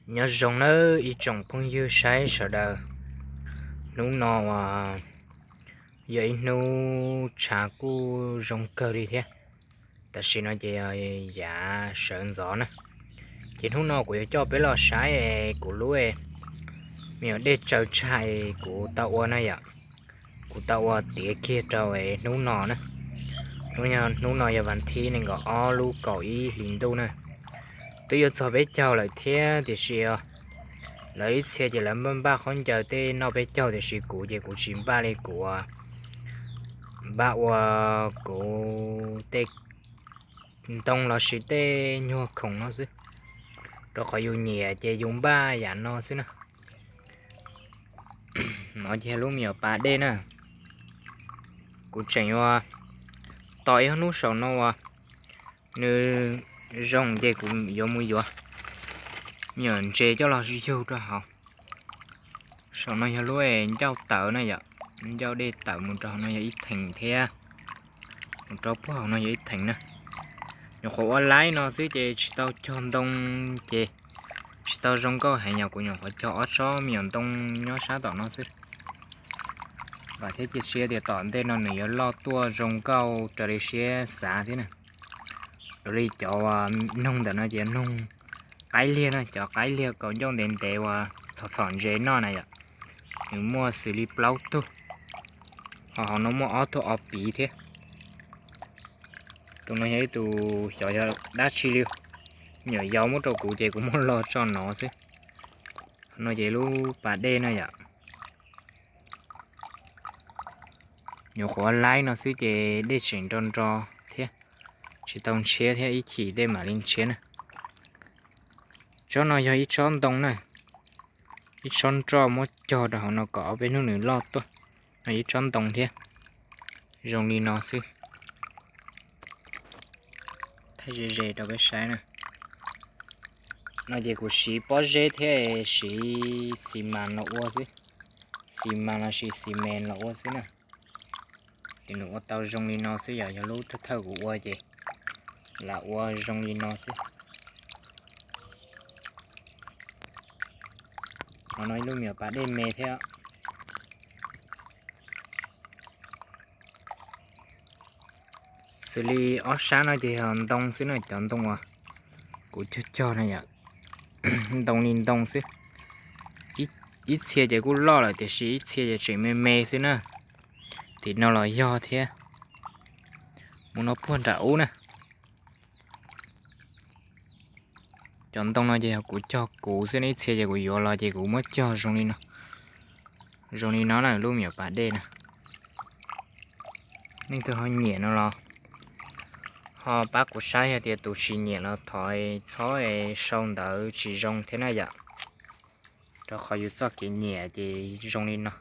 Nyob zoo nawb ib tsoom phooj ywg saib sawv daws. Hnub no uas yog ib hnub tshav kuj zoo kawg li thiab, tam sim no ces yog yav sawv ntxov na. Ces hnub no kuv yuav coj peb los saib kuv lub me nyuam dej tsaws tsag kuv tau ua na yom. Kuv tau ua tiav kiag rau hnub no na. Hnub no yog vas thib nees nkaum ob lub kaum ib hlis ntuj na. Twb yuav txog peb caug lawm thiab tiam sis lawv ib txhia ces lawv npaj npaj khaub ncaws tej noj peb caug tiam sis kuv ces kuv tsis npaj li, kuv npaj ua kuv tej ntoo los sis tej nyuag khoom no xwb, rau qhov yus nyiam ces yus npaj yam no xwb na. No ces lub me nyuam pas dej na. Kuv tseem yuav tos ib hnub saum no uas nws zoo ces kuv yuav mus yuav me nyuam ntses coj los yug rau hauv. Saum no yog lub ncauj tawm na yom, ncauj dej tawm mus rau hauv no yog ib theem thiab, mus rau puag hauv no yog ib theem na. Nyuam qhuav ua laib no xwb ces tsis tau cog ntoo, ces tsis tau zoo nkauj heev, yog kuv nyuam qhuav cog ob tsob me nyuam ntoo nyob sab tom no xwb. Vam thiab cia siab tias tom ntej no nws yuav loj tuaj zoo nkauj raws li siab xav thiab na. Raws li cov noog ntawm no ces noog qaib liag na, cov qaib liag kaus ncauj ntev ntev uas txhom txhom ntses noj na yom. Nws muaj xws li plaub tug, ho hauv no muaj ob tug ob piv thiab. Tus no yog ib tus xyov yog dab tsi li, nyuam yaus muab rau kuv ces kuv muab lo tso no xwb. No ces lub pas dej na yom. Nyuam qhuav laib no xwb ces dej tseem nro nro thiab, tsis tau ntshiab thiab, ib chim dej mam li ntshiab na. Tsob no yog ib tsob ntoo na, ib tsob nroj muab cog rau hauv no kom ob peb hnub nws loj tuaj. No ib tsob ntoo thiab, zoo li no xwb. Thaij ze ze rau peb saib na. No ces kuv siv pob zeb thiab siv xi mas los ua xwb, xi mas los sis xi mes los ua xwb na. Ces nws ua tau zoo li no xwb, yog yog lub thawj thawj kuv ua ces lam ua zoo li no xwb. No no ib lub me nyuam pas dej me thiab. Xws li ob sab no ces yog ntoo xwb na, cov ntoo uas kuv cog cog na yom, ntoo li ntoo xwb. Ib txhia ces kuj loj lawm tiam sis ib txhia ces tseem me me xwb na. Tim no los yog thiab, mus no puag nram ub na. Cov ntoo no ces yog kuv cog kuv xwb, ib txhia ces kuv yuav los ces kuv muab cog zoo li no, zoo li no na, lub me nyuam pas dej na. Leej twg ho nyiam no los ho pab kuv saib, yog tias tus tsis nyiam los thov txhob sau ntawv tsis zoo thiab na yom, rau qhov yus txoj kev nyiam ces zoo li no.